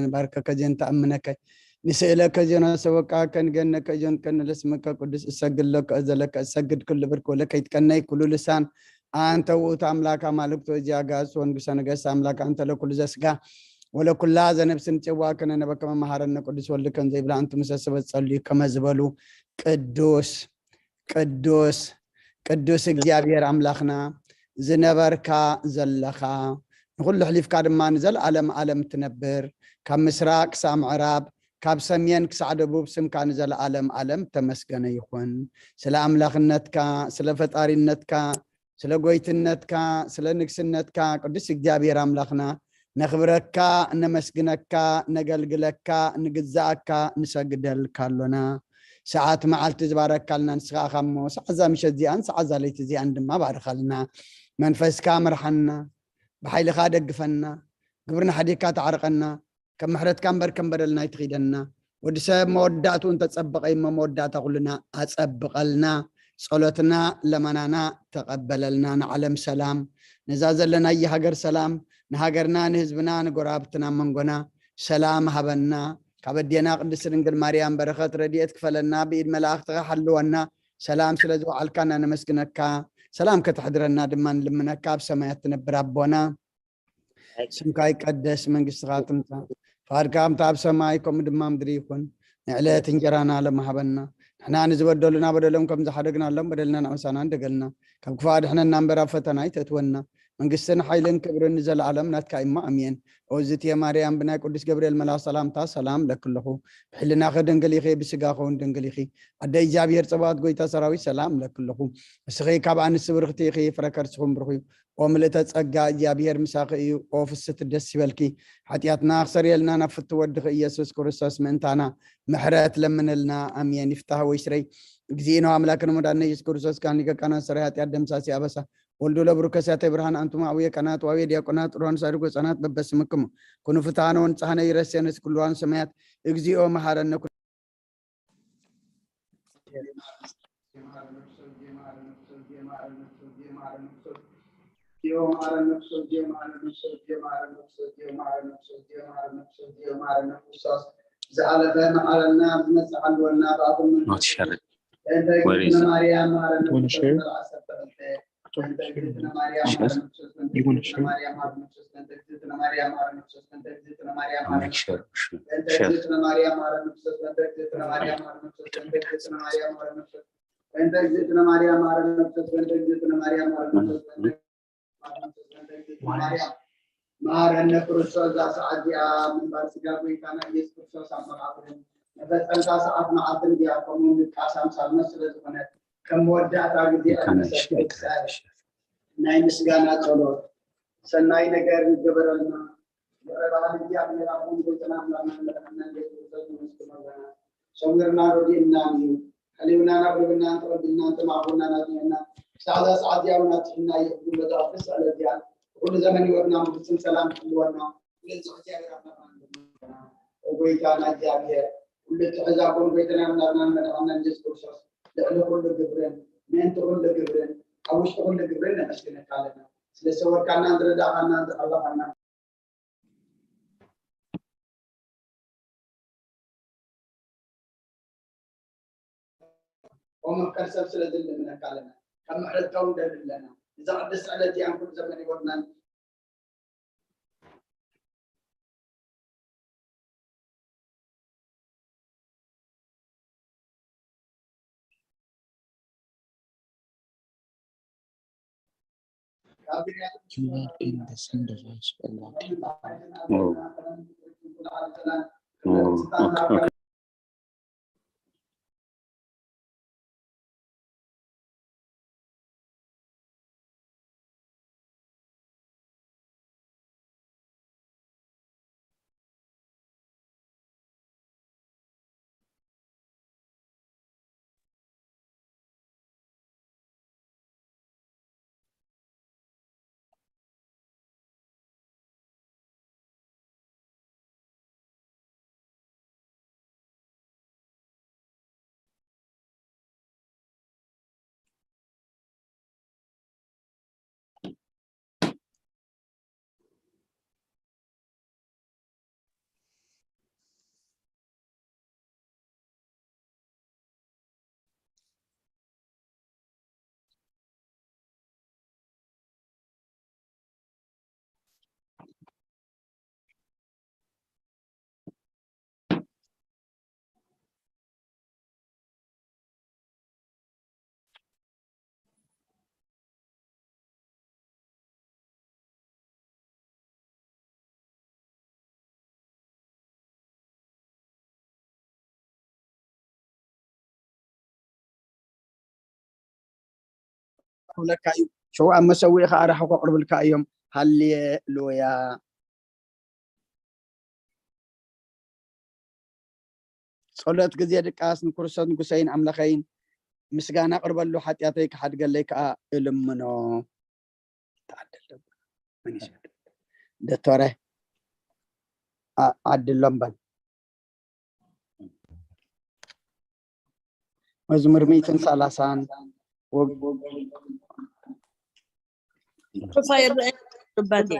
ንባርከከ ዜን ተኣምነከ ንስእለከ ዜን ኣሰወቃከ ንገነከ ዜን ከንለስመከ ቅዱስ እሰግድ ለከ እዘለከ እሰግድ ክሉ ብርክ ወለከ ይትቀነይ ኩሉ ልሳን ኣንተ ውእቱ ኣምላክ ኣማልክቶ እዚኣጋስ ወንጉሰ ነገስት ኣምላክ ኣንተ ለኩሉ ዘስጋ ወለኩላ ዘነብስን ጽዋ ከነነበከ መመሃረነ ቅዱስ ወልድ ከም ዘይብላ ኣንቱ ምሰ ሰበት ጸልዩ ከመ ዝበሉ ቅዱስ ቅዱስ ቅዱስ እግዚኣብሔር ኣምላኽና ዝነበርካ ዘለኻ ንኹሉ ሕሊፍካ ድማ ንዘለዓለም ዓለም ትነብር ካብ ምስራቅ ክሳብ ምዕራብ ካብ ሰሜን ክሳዕ ደቡብ ስምካ ንዘለዓለም ዓለም ተመስገነ ይኹን። ስለ ኣምላኽነትካ ስለ ፈጣሪነትካ ስለ ጎይትነትካ ስለ ንግስነትካ ቅዱስ እግዚኣብሔር ኣምላኽና ነኽብረካ ነመስግነካ ነገልግለካ ንግዛኣካ ንሰግደልካ ኣሎና። ሰዓት መዓልቲ ዝባረካልና ንስኻ ኢኻ እሞ ሰዓዛ ምሸት እዚኣን ሰዓዛ ለይቲ እዚኣን ድማ ባርኸልና። መንፈስካ ምርሓና፣ ብሓይልኻ ደግፈና፣ ግብርና ሓዲግካ ተዓርቐና፣ ከም ምሕረትካ እምበር ከም በደልና ኣይትኺደና። ወዲ ሰብ መወዳእትኡ እንተጸበቐ እሞ መወዳእታ ኩልና ኣጸብቐልና። ጸሎትና ለመናና ተቐበለልና። ንዓለም ሰላም፣ ነዛ ዘለናያ ሃገር ሰላም፣ ንሃገርና ንህዝብና ንጎረባብትና መንጎና ሰላም ሃበና። ካብ ኣዴና ቅድስት ድንግል ማርያም በረኸት ረድኤት ክፈለና ብኢድ መላእኽትኻ ሓልወና። ሰላም ስለ ዝወዓልካና ነመስግነካ። ሰላም ከተሕድረና ድማ ንልምነካ ኣብ ሰማያት ትነብር ኣቦና። ስምካ ይቀደስ፣ መንግስትኻ ትምጻእ፣ ፍቓድካ ከምቲ ኣብ ሰማይ ከምኡ ድማ ምድሪ ይኹን። ንዕለት እንጀራና ሎም ሃበና። ንሕና ንዝበደሉና በደሎም ከም ዝሓደግናሎም በደልና ንኣምሳና እንደገልና። ካብ ክፉእ ኣድሕነና እምበር ኣብ ፈተና ኣይተእትወና። መንግስትን ሓይልን ክብርን ንዘለኣለም ናትካ እሞ ኣሜን። ኦዝትየ ማርያም ብናይ ቅዱስ ገብርኤል መልኣኽ ሰላምታ ሰላም ለክለኹ። ብሕልናኺ ድንግል ኢኺ፣ ብስጋኺ እውን ድንግል ኢኺ። ኣደ እግዚኣብሔር ጸባኦት ጎይታ ሰራዊት ሰላም ለክለኹ። እስኺ ካብ ኣንስቲ ብርኽቲ ኢኺ፣ ፍረ ከርስኹም ብሩኽ እዩ። ኦ ምልእተ ጸጋ እግዚኣብሔር ምሳኺ እዩ። ኦ ፍስቲ ደስ ይበልኪ። ሓጢኣትና ክሰርየልና ናብ ፍቱ ወድኺ ኢየሱስ ክርስቶስ ምእንታና ምሕረት ለምንልና። ኣሜን። ይፍታህ ወይ ስረይ እግዚእነ ኣምላክነ መድኃኒነ ኢየሱስ ክርስቶስ ካን ሊቀ ካህናት ሰራይ ኃጢአት ደምሳሲ ኣበሳ ወልዱ ለብሩከ ሲያተ ብርሃን አንቱም አቡየ ካህናት ወአቡየ ዲያቆናት ሩሃን ሳድጎ ህፃናት በበስምክሙ ኩኑ ፍትሐነ ወንጽሐነ ይረሴነ ኩልዋን ሰማያት እግዚኦ መሐረነ ዝሓለፈ መዓለና ዝመፅእ ሓልወና ብኣኹም Not share it. Where is it? You wanna share? Share? You wanna share? I'll make sure. Share. መሐረነ ክርስቶስ እዛ ሰዓት እዚኣ ምንባር ስጋ ጎይታና ኢየሱስ ክርስቶስ ኣብ መቓብርን መፈጸምታ ሰዓት መዓልትን እዚኣ ከምኡ ምድቃስ ኣምሳልና ስለ ዝኾነ ከም መወዳእታ ግዜ ናይ ምስጋና ጸሎት ሰናይ ነገር ይገበረልና። ይቕረ በሃሊ እግዚኣብሔር ኣቦን ጎይታና ኣምላኽና መድሓኒና ኢየሱስ ክርስቶስ ነመስግኖ ኣለና። ሰዊርና ረዲእናን እዩ። ሓሊውናን ኣቕሪብናን ተቐቢልናን ተማእኹርናን ኣጽኒዕናን ክሳዕ እዛ ሰዓት እዚኣ እውን ኣብጺሑና እዩ። ሕጂ በዛ ቅድስቲ ዕለት እዚኣ ብኹሉ ዘመን ህይወትና ምጉስን ሰላም ክህልወና ስለዚ እግዚኣብሔር ኣምላኽና ንመስግነካ። ኦ ጎይታና እግዚኣብሔር ኩሉ እትሕዝ ኣቦን ጎይታና ኣምላኽናን መድሓኒናን ኢየሱስ ክርስቶስ ልዕሊ ኩሉ ግብርን ምእንቲ ኩሉ ግብርን ኣብ ውሽጢ ኩሉ ግብርን ነመስግነካ ኣለና። ስለ ዝሰወርካናን ዝረዳእካናን ዝቐረብካናን ኦመፍቀር ሰብ ስለ ዝልምነካ ኣለና ካብ ምሕረትካ እውን ደሊ ኣለና እዛ ቅድስቲ ዕለት እዚኣን ኩሉ ዘመን ህይወትናን ክብለካ እዩ። ሽው ኣብ መሰዊኢ ከኣ ራሕኩ ኣቕርብልካ እዮም። ሃሌሉያ። ጸሎት ግዜ ድቃስ ንክርስቶስ ንጉሰይን ኣምላኸይን ምስጋና ኣቕርበሉ፣ ሓጢኣተይ ክሓድገለይ ከኣ እልምኖ። ተዓደለ። መን ይሰዱ? ዶክተረ፣ ዓ-፣ ዓድሎም በል። መዝሙር ሚእትን ሰላሳን ወግ-፣ ጽሑፋ ይረአ ኣባቴ።